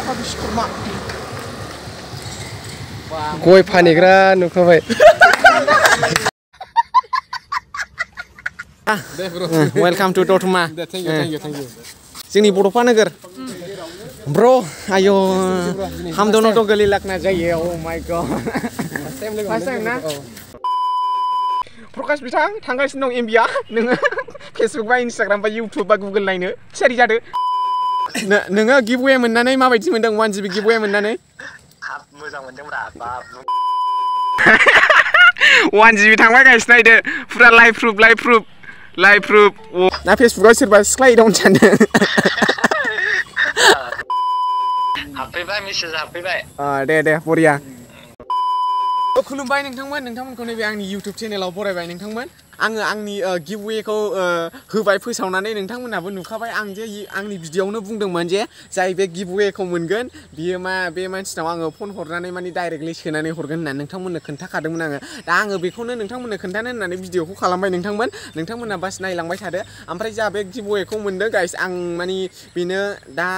habis kurma. Goi panegra nukabai. Welcome to Dotuma. Thank you. Sini Borofa Nagar. Bro, ayo. Ham dono to gelilak na jaye. Oh my god. First time na. Prakash bitang थांगासिनो दं MBA नोङो Facebook बा Instagram बा YouTube बा Google नायनो थियारि जादो नोङो गिभवे मोननानै माबायदि मोनदों 1GB गिभवे मोननानै हाब मोजां मोनदोंब्रा बाब 1GB थांबाय गाइस नायदो पुरा लाइभ प्रुफ ना फेसबुकआव सोरबा सिख्ला एदावनो सानदों हाबफैबाय मेसेज हाबफैबाय दे बरिया खुलुमबाय नोंथांमोनखौ नैबे आंनि YouTube चेनेलाव बरायबाय नोंथांमोन आङो आंनि गिभवेखौ होबाय फोसावनानै नोंथांमोनहाबो नुखाबाय आं जे आंनि भिडिअआवनो बुंदोंमोन जे जाय बे गिभवेखौ मोनगोन बियो बे मानसिनाव आङो फन हरनानै माने डाइरेक्टलि सोनानै हरगोन होननानै नोंथांमोननो खोन्थाखादोंमन आङो दा आङो बेखौनो नोंथांमोननो खोन्थानो होननानै भिडिअखौ खालामबाय नोंथांमोनहा बास नायलांबाय थादो ओमफ्राय जा बे गिभवेखौ मोनदों गाइस आं माने बेनो दा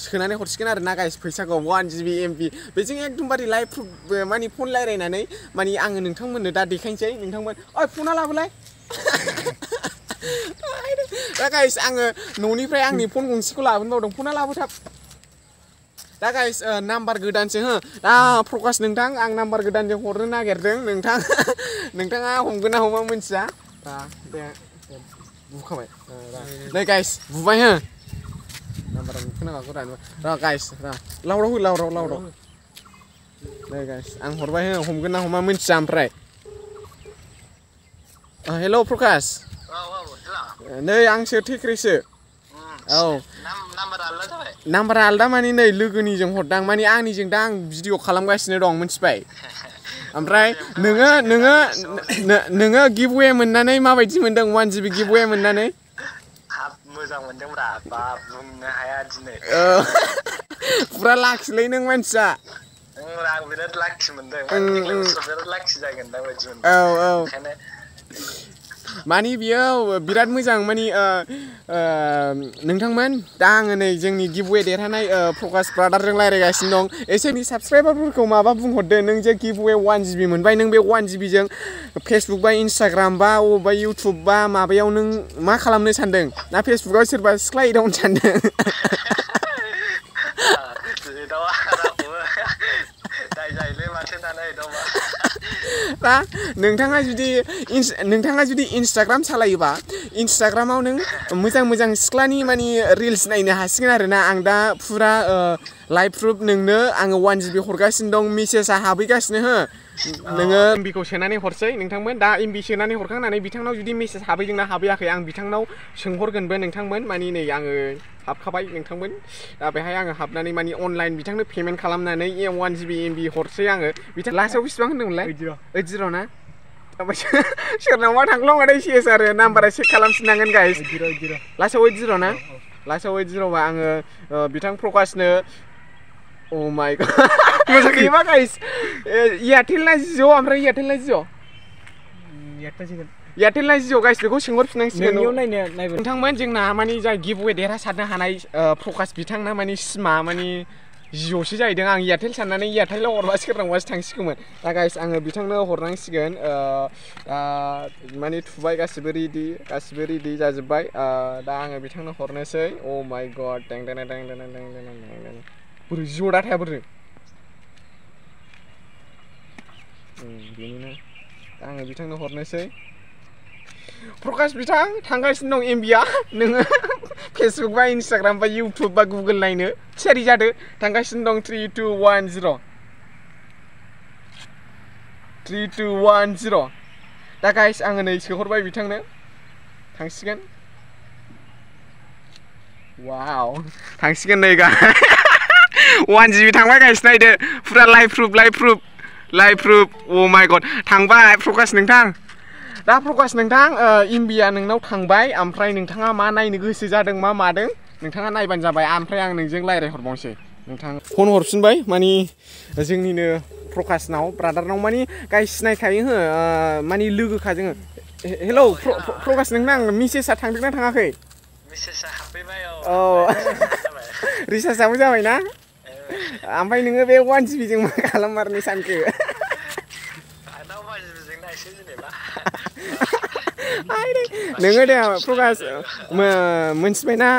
सोनानै हरसिगोन आरो ना गाइस फैसाखौ 1GB MB बेजों एकदमबारे लाइभ प्रुफ माने फन रायलायनानै माने आङो नोंथांमोननो दा देखायनोसै नोंथांमोन ओइ फना लाबोलाय दा गाइस आङो न'निफ्राय आंनि फन गंसेखौ लाबोनो बावदों फना लाबोथाब दा गाइस नाम्बार गोदानसो हो दा प्रकाश नोंथां आं नाम्बार गोदानजों हरनो नागिरदों नोंथाङा हमगोन ना हमा मिन्थिया दे बुखाबाय नै गाइस बुबाय हो नाम्बारा खोनागाखौ र गाइस लावराव नै गाइस आं हरबाय हो हमगोन ना हमा मिन्थिया ओमफ्राय हेलौ प्रकाश नै आंसो थेख्रेसो औ नाम्बारा आलदा माने नै लोगोनिजों हरदां माने आंनिजों दा आं भिडिअ खालामगासिनो दं मिन्थिबाय ओमफ्राय नोङो गिभवे मोननानै माबायदि मोनदों 1GB गिभवे मोननानै हाब मोजां मोनदोंब्रा बाब बुंनो हाया दिनै पुरा लाखिलै नों मानसिया आं बिराद लाखि मोनदों बिराद लाखि जागोन दा बायदि मोनदों ओंखायनो माने बियो बिराद मोजां माने नोंथांमोन दा आङो नै जोंनि गिभवे देरहानाय प्रकाश ब्रादारजों रायज्लायगासिनो दं एसेनि साबसक्राइबारफोरखौ माबा बुंहरदो नों जे गिभवे 1GB मोनबाय नों बे 1GBजों फेसबुक बा इन्सटाग्राम बा अबेबा इउटुब बा माबायाव नों मा खालामनो सानदों ना फेसबुकआव सोरबा सिख्ला एदावनो सानदों दा नोंथाङा जुदि इन्सटाग्राम सालायोबा इन्सटाग्रामाव नों मोजां सिख्लानि माने रिल्स नायनो हासिगोन आरोना आं दा पुरा लाइभ प्रुफ नोंनो आङो 1GB हरगासिनो दं मेसेजआ हाबैगासिनो हो नोङो MBखौ सोनानै हरसै नोंथांमोन दा MB सोनानै हरखांनानै बिथांनाव जुदि मेसेज हाबैदोंना हाबैयाखै आं बिथांनाव सोंहरगोनबो नोंथांमोन माने नै आङो हाबखाबाय नोंथांमोन दा बेहाय आङो हाबनानै माने अनलाइन बिथांनो पेमेन्ट खालामनानै 1GB MB हरसै आङो बिथां लास्टआव बेसेबां होनदोंमोनलाय 80 ना सोरनावबा थांफ्लांबाथाय सेस आरो नाम्बारा चेक खालामफिननांगोन गाइस लास्टआव 80 ना लास्टआव 80 बा आङो बिथां प्रकाशनो Oh my god. मोजां गैया गाइस एयारटेल ना जिअ ओमफ्राय एयारटेल ना जिअ एयारटेल ना जिअ गाइस बेखौ सोंहरफिननांसिगोन नोंथांमोन जोंना माने जाय गिभवे देरहासारनो हानाय प्रकाश बिथांना माने सिमा माने जिअसो जाहैदों आं एयारटेल साननानै एयारटेलाव हरबा सोरनावबासो थांसिगौमोन दा गाइस आङो बिथांनो हरनांसिगोन माने थुबाय गासिबो रेडि जाजोब्बाय दा आङो बिथांनो हरनोसै Oh my god बोरै जिअ डाटाया बोरै बेनिनो आङो बिथांनो हरनोसै प्रकाश बिथां थांगासिनो दं MBआ नोङो फेसबुक बा इन्सटाग्राम बा इउटुब बा गुगोल नायनो थियारि जादो थांगासिनो दं 3 2 1 0 दा गाइस आङो नै सोहरबाय बिथांनो थांसिगोन वाव थांसिगोन नै गाइस 1GB थांबाय गाइस नायदो पुरा live proof Oh my god थांबाय प्रकाश नोंथां दा प्रकाश नोंथां MBआ नोंनाव थांबाय ओमफ्राय नोंथाङा मा नायनो गोसो जादों मा मादों नोंथाङा नायबानो जाबाय ओमफ्राय आं नोंजों रायज्लायहरबावनोसै नोंथां फन हरफिनबाय माने जोंनिनो प्रकाशनाव ब्रादारनाव माने गाइस सिनायखायो हो माने लोगोखा जोङो हेलौ प्रकाश नोंथां मेसेजआ थांदोंना थाङाखै मेसेजआ हाबफैबाय रिसार्जआबो जाबाय ना ओमफ्राय नोङो बे 1 GB जों मा खालामारनो सानखो आंनाव 1 GB जोंना एसे जेनेबा नोङो दे प्रकाश मोनथिबायना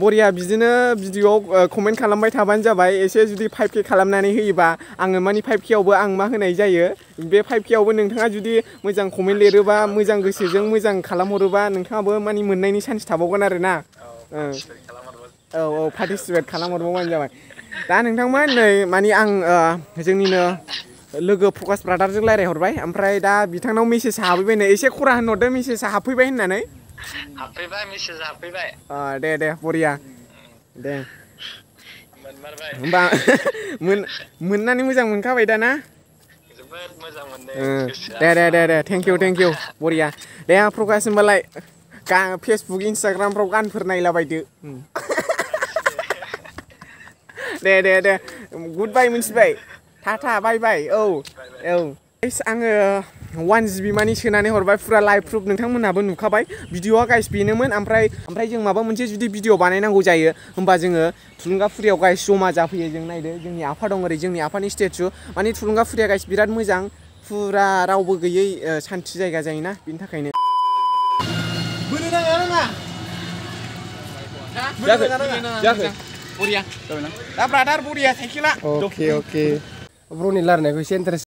बरिया बिदिनो भिडिअ'आव कमेन्ट खालामबाय थाबानो जाबाय एसे जुदि 5K खालामनानै होयोबा आङो मानि 5K आवबो आं मा होनाय जायो बे 5K आवबो नोंथाङा जुदि मोजां कमेन्ट लिरोबा मोजां गोसोजों मोजां खालामहरोबा नोंथाङाबो मानि मोननायनि चान्स थाबावगोन आरो ना औ पार्टिसिपेट खालामहरबानो जाबाय दा नोंथांमोन नै मानि आं जोंनिनो लोगो प्रकाश ब्रादारजों रायज्लायहरबाय ओमफ्राय दा बिथांनाव मेसेज हाबफैबायनो एसे खरा होनहरदो मेसेज हाबफैबाय होननानै हाबफैबाय मेसेज हाबफैबाय दे बरिया दे मोनमारबाय होमबा मोननानै मोजां मोनखाबाय दा ना जोबोद मोजां मोनदों गोसोआ दे थेंक इउ बरिया दे प्रकाश होमबालाय फेसबुक इन्सटाग्रामफ्राव गानफोर नायलाबायदो दे गुड बाय मिन्थिबाय टाटा बाय औ आङो 1 GB मानि सोनानै हरबाय फुरा लाइभ प्रुफ नोंथांमोनहाबो नुखाबाय भिडिअ'आ गाइस बेनोमोन ओमफ्राय जों माबा मोनसे जुदि भिडिअ' बानायनांगौ जायो होमबा जोङो थुलुंगाफुरियाव गाइस जमा जाफैयो जों नायदो जोंनि आफा दं ओरै जोंनि आफानि स्टेचु माने थुलुंगाफुरिया गाइस बिराद मोजां फुरा रावबो गैयै सान्थि जायगा जायोना बिनि थाखायनो बोलो नाङा जाखो बरिया दा ब्रादार बरिया साइकेला अके ब्र'नि लारायनायखौ एसे इन्टारेस्ट